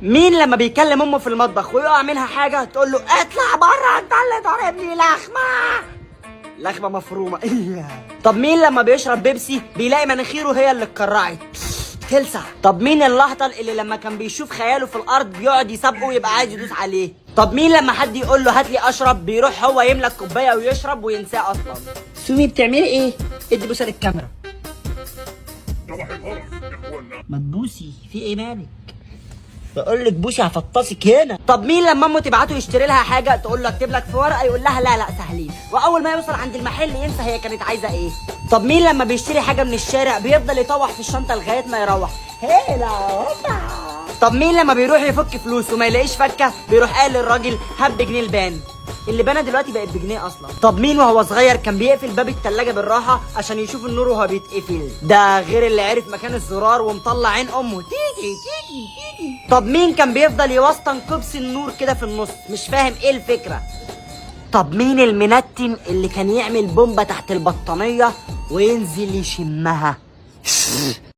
مين لما بيكلم امه في المطبخ ويقع منها حاجة تقول له اطلع بره انت اللي ضاربني لخمه؟ لخمه مفرومه. طب مين لما بيشرب بيبسي بيلاقي مناخيره هي اللي اتكرعت تلسع؟ طب مين اللهطل اللي لما كان بيشوف خياله في الارض بيقعد يسابقه ويبقى عايز يدوس عليه؟ طب مين لما حد يقول له هات لي اشرب بيروح هو يملى الكوباية ويشرب وينساه اصلا؟ سومي بتعملي ايه؟ ادي بوسه للكاميرا. صباح الهرس يا اخوانا. ما تبوسي، في ايه مالك؟ بقول لك بوسي هفطسك هنا. طب مين لما امه تبعته يشتري لها حاجة تقول له اكتب لك في ورقة يقول لها لا لا سهلين، واول ما يوصل عند المحل ينسى هي كانت عايزه ايه؟ طب مين لما بيشتري حاجة من الشارع بيفضل يطوح في الشنطة لغاية ما يروح؟ هيلا هوبا. طب مين لما بيروح يفك فلوس وما يلاقيش فكه بيروح قال للراجل هب بجنيه البان؟ اللبانه دلوقتي بقت بجنيه اصلا. طب مين وهو صغير كان بيقفل باب التلاجة بالراحة عشان يشوف النور وهو بيتقفل؟ ده غير اللي عرف مكان الزرار ومطلع عين امه تيجي تيجي تيجي. طب مين كان بيفضل يوسطن كبس النور كده في النص؟ مش فاهم ايه الفكرة. طب مين المنتن اللي كان يعمل بومبه تحت البطانيه وينزل يشمها؟